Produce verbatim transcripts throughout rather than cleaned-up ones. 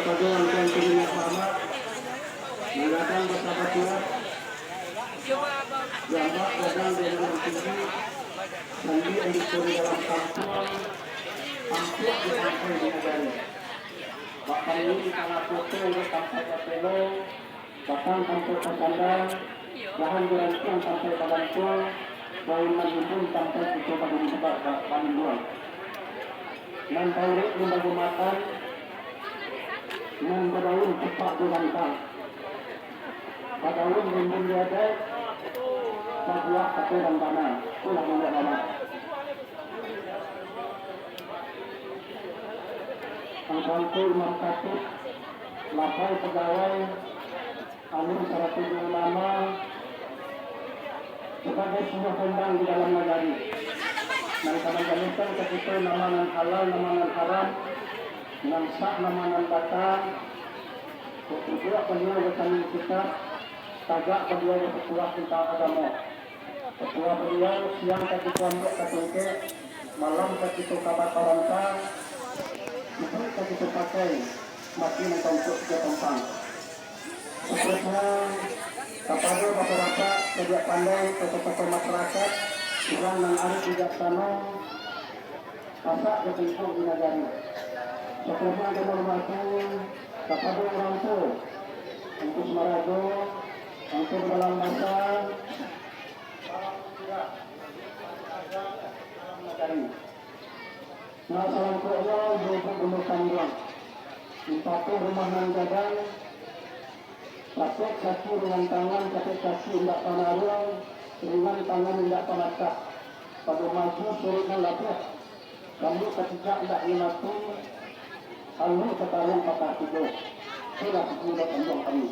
Pado angkuan kami yang hormat, manggadang basabatuah, jambak gadang di aluran tinggi, sandi andiko di dalam kampuang, ampuak di pangkai di nagari. Bak pangulu di tangah koto, di tampek bapelo, batang tampek basanda, dahan di rantiang tampek bagantuang, daun nan rimbun tampek kito badiri ba-, ba-, balinduang. Nan baurik limbago matan, nan badaun cupak di rantang, badaun rimbun di adaik, babuah kato dan bana, itulah buliak mama. Angku-angku imam khatib, labai pagawai, alim sarato jo ulama, sabagai sumua kumbang di dalam nagari, nan ka manjalehan ka kito nama nan halal, nama nan haram, nan sah, nama nan bata, kok duduak baliau basaming kitab, tagak baliau bapatuah tantang agamo. Ketua baliau siang ka kito ambiak ka tungkek, malam ka kito kabat baranta, iduik ka kito pakai, mati nan ka untuak kito tompang. Saterusnyo, kapado bapak-bapak, cadiak pandai, tokoh-tokoh masyarakat, urang nan arif bijaksano, pasak jo tingkuang di nagari. Saterusnyo, kami hormati kapado urang tuo, Angku Sumarajo, Angku Dalam Basa, Nah, salangkuaknyo ibu-ibu bungo kanduang, impatu rumah nan gadang, capek kaki ringan tangan, capek kaki indak panaruang, ringan tangan indak panakak, pado maju suruik nan labuah, kaluik katigak indak nyo mati, aluih kataruang patah tigo. Itulah budak kanduang kami.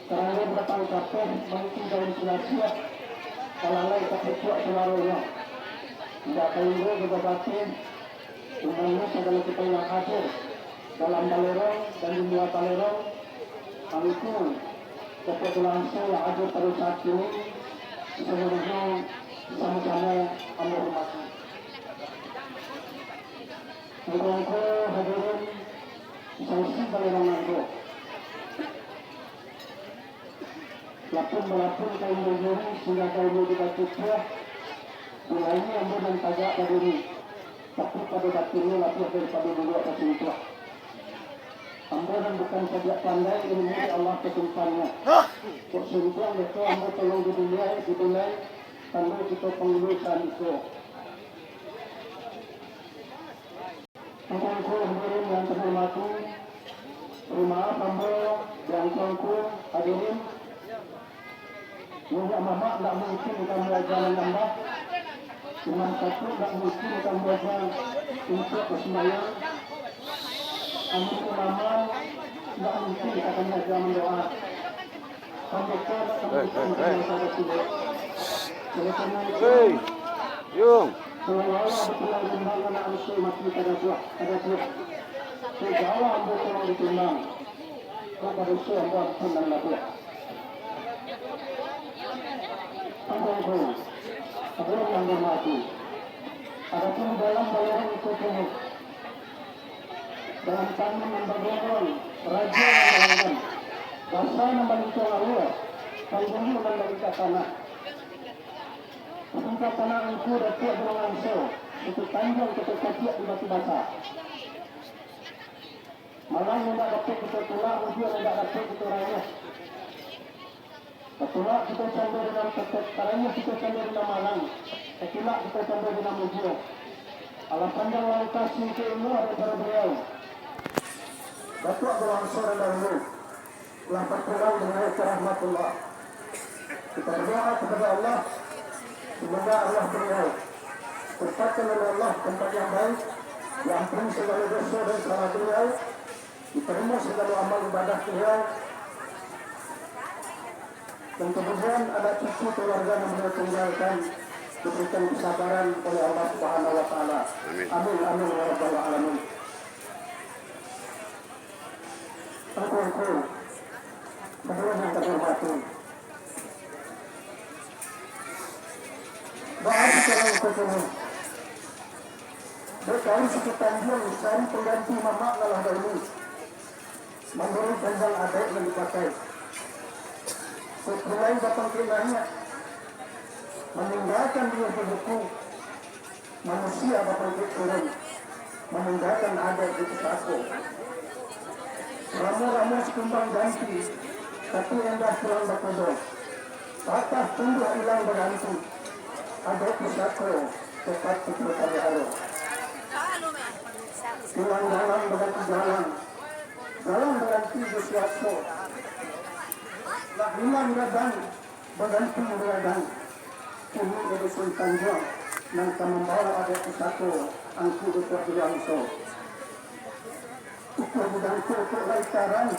Karano batang kapeh, mangki daun silasiah, balalai tapucuak suaronyo. Indak tainggo jo babateh, umumnyo sagalo kito yang hadir dalam balerong dan di lua balerong, angku, Datuak Tulangso yang hadir pado saat kini, saluruahnyo samo-samo ambo hormati. Angku-angku hadirin, saisi balerong nangko. Lapun balapun kain bajuri, singgakan inyo di batu tuah, di layi ambo nan tagak badiri, tapi pado batinnyo labiah daripado duduak basuntuak. Ambo nan bukan cadiak pandai, ilmu di Allah tatumpahnyo. Kok suntuang beko ambo tolong dibulai, dibulai, tando kito pangulu sanikua. Angku-angku hadirin yang kami hormati, bari maaf ambo di angku-angku hadirin. Niniak mamak ndak mungkin kami aja manambah, imam khatib ndak mungkin kami aja untuak basumbayang, amir ulama ndak mungkin kami aja mandoa. Hei, hei, hei. Hei, Yung. Adapun dalam balerong iko kini, dalam tangan nan bagondong, rajo nan balanggang, basa nan balintang aua, panghulu nan balintang tanah. Tingkah tanah angku Datuak Gunung Angso, Situ Tanjuang Koto Kaciak di Batu Basa. Malang indak dapek kito tulak, ujuang indak dapek kito rayah. Tatulak kito cando di nan petek, tarayah kito cando di nan malang, tatulak kito cando di nan mujua. Alah panjang langkah singkek umua daripado baliau, Datuak Gunung Angso nan dahulu lah bapulang dengan rahmatullah. Kita berdoa kepada Allah, semoga Allah beliau tempatkan oleh Allah tempat yang baik, diampuni segala dosa dan salah beliau, diterima segala amal ibadah beliau, dan kemudian anak cucu keluarga yang beliau tinggalkan diberikan kesabaran oleh Allah Subhanahu wa Taala. Amin. Amin, amin, ya rabbal alamin. Angku-angku, hadirin yang kami hormati. Doa secara khusus ini. Dek kaum suku Tanjuang cari pangganti mamak nan lah dahulu, manuruik ganjang adaik nan dipakai. Kok pulai bapangkek naiak, maninggakan inyo jo buku, manusia bapangkek turun, maninggakan adaik jo pusako. Ramo-ramo sakumbang ganti, tapi endah pulang bakudo. Patah tumbuah ilang baganti, adaik pusako tetap kito paliharo. Ilang dalang baganti jalan, jalan baganti jo suaso. Lah ilang gadang baganti jo gadang. Kini di Dusun Tanjuang nan ka mambawa adaik pusako angku untuak dibangso. Ikua di Dangko kok lai tarang,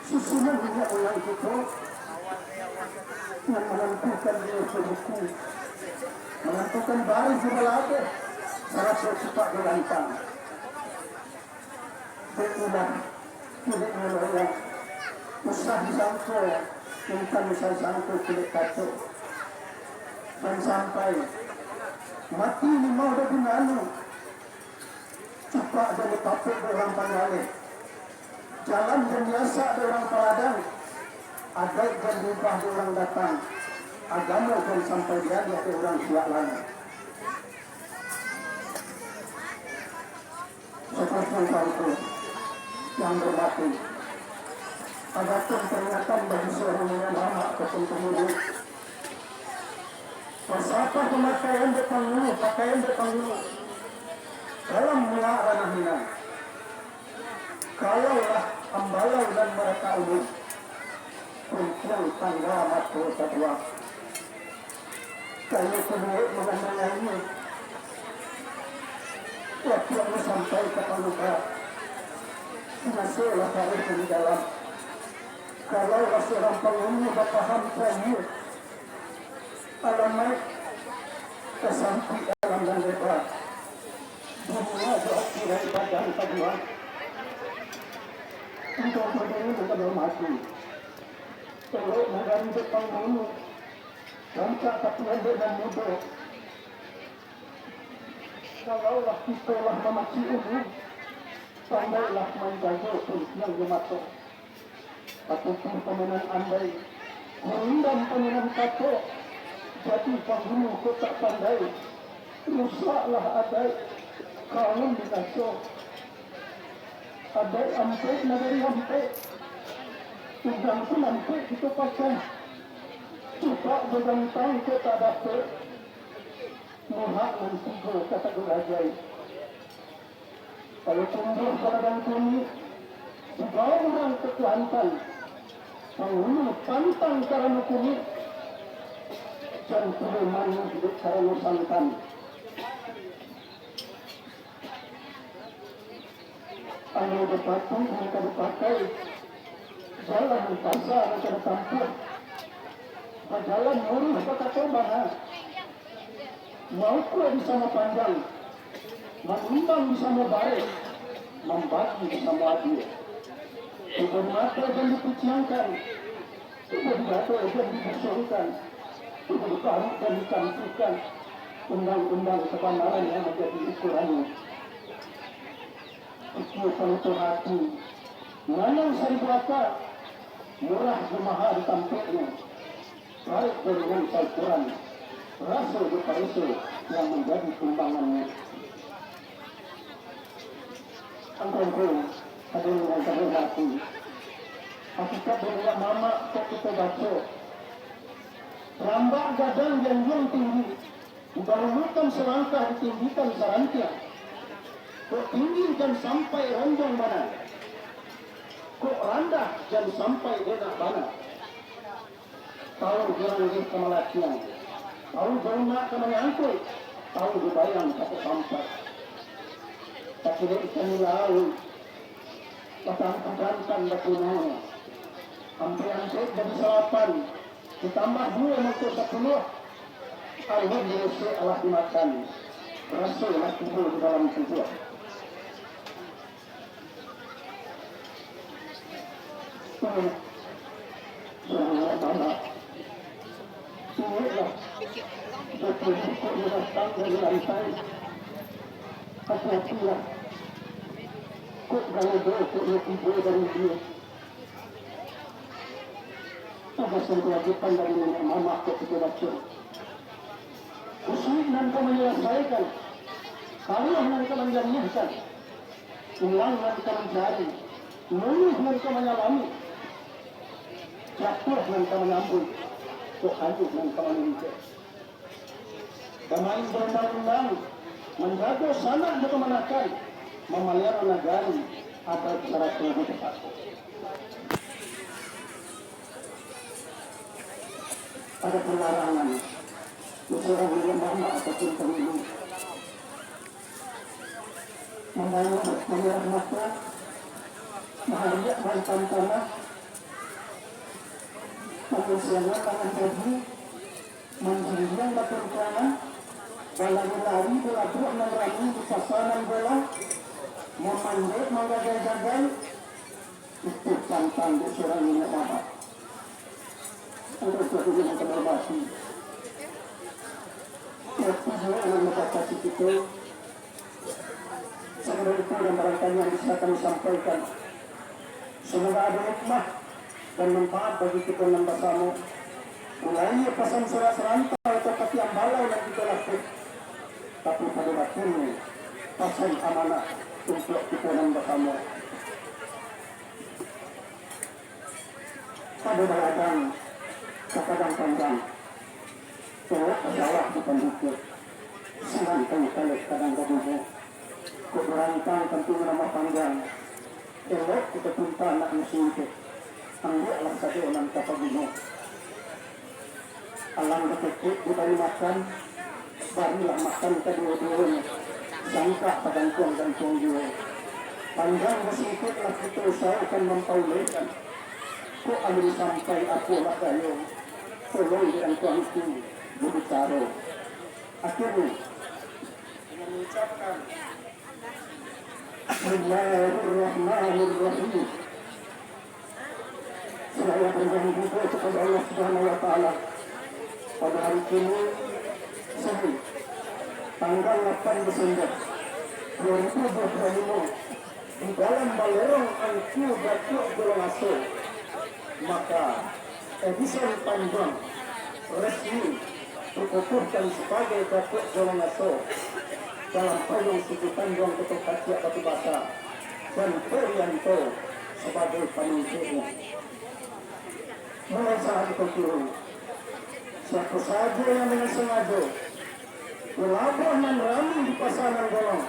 susunan niniak muyang kito, nan manantukan di buku, manantukan barih di balabeh, sarato cupak di rantang. Dek ilah, kilek nilai, usah disangko, intan usah disangko kilek kato. Jan sampai mati limau dari anu, cupak jan dipapek dek urang panggaleh, jalan jan diasak dek urang paladang, adaik jan diubah dek urang datang, agamo jan sampai dialih dek urang siak langik. Sapupuang sangko yang hormati, adapun peringatan bagi surang niniak mamak ka pangulu, basapa pamakaian dek pangulu, pakaian dek pangulu dalam mula ranah Minang. Kalau lah ambalau nan maratak ulu, kuntiang tangga mato sabuah. Kayu kubuik mangandung aia, wakiaknyo sampai ka pamuka, binasolah bareh di dalam. Kalau lah surang pangulu bapaham kayu, alamaik tasampik alam nan leba, dunia jo akhirat badan pajuang. Untuak baitu, untuak dihormati, elok nan dari dek pangulu, rancak tapian dek nan mudo. Kalau lah kito lah mamacik ulu, pandailah manjago kuntiang jo mato. Patutuih pamainan andai, kurindam pamainan kato, jadi pangulu kok tak pandai, rusaklah adaik, kaum binaso. Adaik ampek nagari ampek, ujang pun ampek kito pakai, cupak jo gantang kok tak dapek, mihak nan tigo ka tagurajai. Kalau tumbuah ka ladang kunik, dibawa urang ka Kuantan. Pangulu pantang karano kunik, jan pulo manih dek karano santan. Ayo bapatu nan ka dipakai, jalan pasa nan ka ditampuah. Bajalan luruih bakato bana, maukua di samo panjang, manimbang di samo bareh, mambagi di samo adie. Tubuah mato jan dikuciangkan, tubuah dado jan dibusungkan, tubuah paruik jan dicantukan. Undang-undang kabanaran nan manjadi ukurannyo. Kecil panutuh hati, manang saribu aka, murah jo maha di tampeknyo. Tarik jo ringan saukuran, raso jo pareso nan manjadi tumbangannyo. Angku-angku, hadirin nan kami hormati, hakikat dari niniak mamak kok kito baco, rambak gadang janjuang tinggi, didahulukan salangkah, ditinggikan sarantiang. Kok tinggi jan sampai ranjang bana, kok randah jan sampai denak bana. Tawu jo ranggeh ka malakiang, tawu jo unak ka manyangkuik, tawu jo bayang ka tatampak. Takilek ikan di lauik, batangku jantan bapunyo, ampek-ampek jadi salapan, ditambah duo mangko sapuluah. Alun diresek alah dimakan, raso lah tibo di dalam tubuah. Ingat, sudah lama. Ingatlah, betul kok datang dari lantai. Hati-hatilah. Kok galo do, kok iyo tibo dari India. Tugas dan kewajiban dari niniak mamak kok kito baco. Kusuik nan ka manyalasaikan, karuah nan ka manjaniahkan, ilang nan ka mancari, luluih nan ka manyalami, jatuah nan ka manyambuik, kok hanyuik nan ka maningkek. Bamain barundang-rundang, manjago sanak jo kamanakan, mamaliharo nagari, adaik sarato jo pusako. Ado palarangan, di surang niniak mamak ataupun pamilu. Mambayua, mamerah mato, mahariak maantam tanah, mamusiangan tangan jadi, manjinjiang baturutangan, balari-lari balabuah nan rami di pasa nan golah, mamandek manggagai-gagai, itu pantang dek surang niniak mamak. Ado suatu nan ka babati. Tapi juo nan mambatasi kito. Sakadar itu nan barangkali nan bisa kami sampaikan. Samoga ado hikmah dan manfaat bagi kito nan basamo. Mulai pasan surat sarantau atau katiak balau nan kito lapeh, tapi pado batinnyo pasan amanah untuak kito nan basamo. Pado baladang ka padang panjang, elok ka sawah di pandikek, sinan ka talek padang babuno. Kok barantang tantu manambah panjang, elok kito pinta nak musingkek, ambiaklah sajo nan ka paguno. Alang batekek dibari makan, barilah makan kaduo-duonyo, sangkak bagantuang-gantuang juo. Panjang basingkek lah kito usahokan mampaulehkan. Kok alun sampai apo lah dayo, tolong di angku-angku jo bicaro. Akhirnyo, dengan mengucapkan Bismillahirrahmanirrahim. Salawat dan puji kapado Allah Subhanahu wa Ta'ala. Pado hari kini, Senin, tanggal lapan Desember dua ribu dua puluh lima, di dalam balerong Angku Datuak Jolong Aso, maka Edison Tanjuang resmi dikukuhkan sabagai Datuak Jolong Aso dalam payuang Suku Tanjuang Koto Kaciak Batu Basa, dan Ferianto sabagai panunjuknyo. Mulai saat itu kini, siapo sajo yang dengan sangajo Balabuah nan rami di pasa nan golong,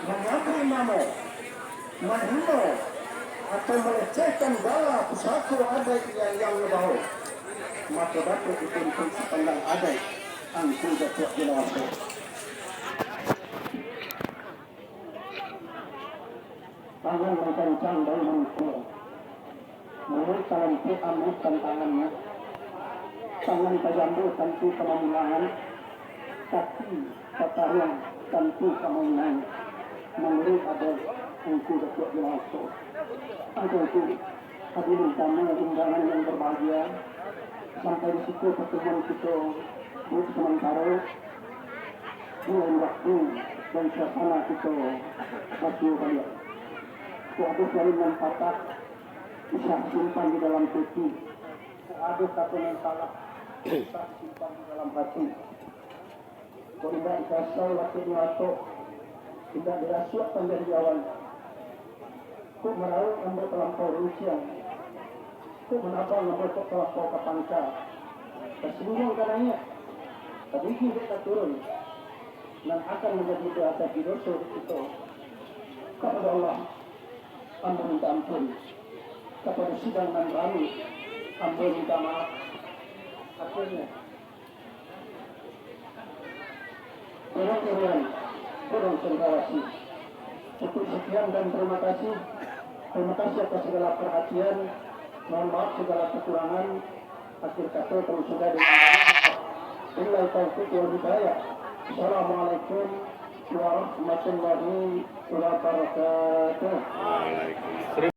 manyambuik namo, mahino, atau malecehkan gala pusako adaik yang, yang inyo bao, mako dapek dituntut sapandang adaik Angku Datuak Jolong Aso. Tangan nan kancang bahu mangko. Muruik talampek ambuih tantangannyo. Tangan tajambo tantu ka mamulangan, kaki tataruang tantu ka maunahan. Manuruik adaik Angku Datuak Jolong Aso. Angku-angku, hadirin tamu undangan yang berbahagia, sampai di situ pertemuan kito buek samantaro. Di lain waktu dan suasana kito basuo baliak. Kok ado saluran nan patah, bisa disimpan di dalam peti. Kok ado kato nan salah, bisa disimpan di dalam hati. Kok indak dikasau lakiak nyo atok, indak dirasuak panjang di awan. Kok marauik ambo talampau runciang, kok manabang ambo kok talampau ka pangka. Tasingguang ka naiak, tagigih dek taturun, nan akan manjadi baa doso dek kito. Kapado Allah, ambo minta ampun. Kapado sidang nan rami, ambo minta maaf. Akhirnyo, kurang irian, kurang cendrawasih. Cukup sekian dan terima kasih. Terima kasih atas segala perhatian. Mohon maaf segala kekurangan. Akhir kato, kami sudah dengan billahi taufiq wal hidayah. Assalamualaikum warahmatullahi wabarakatuh.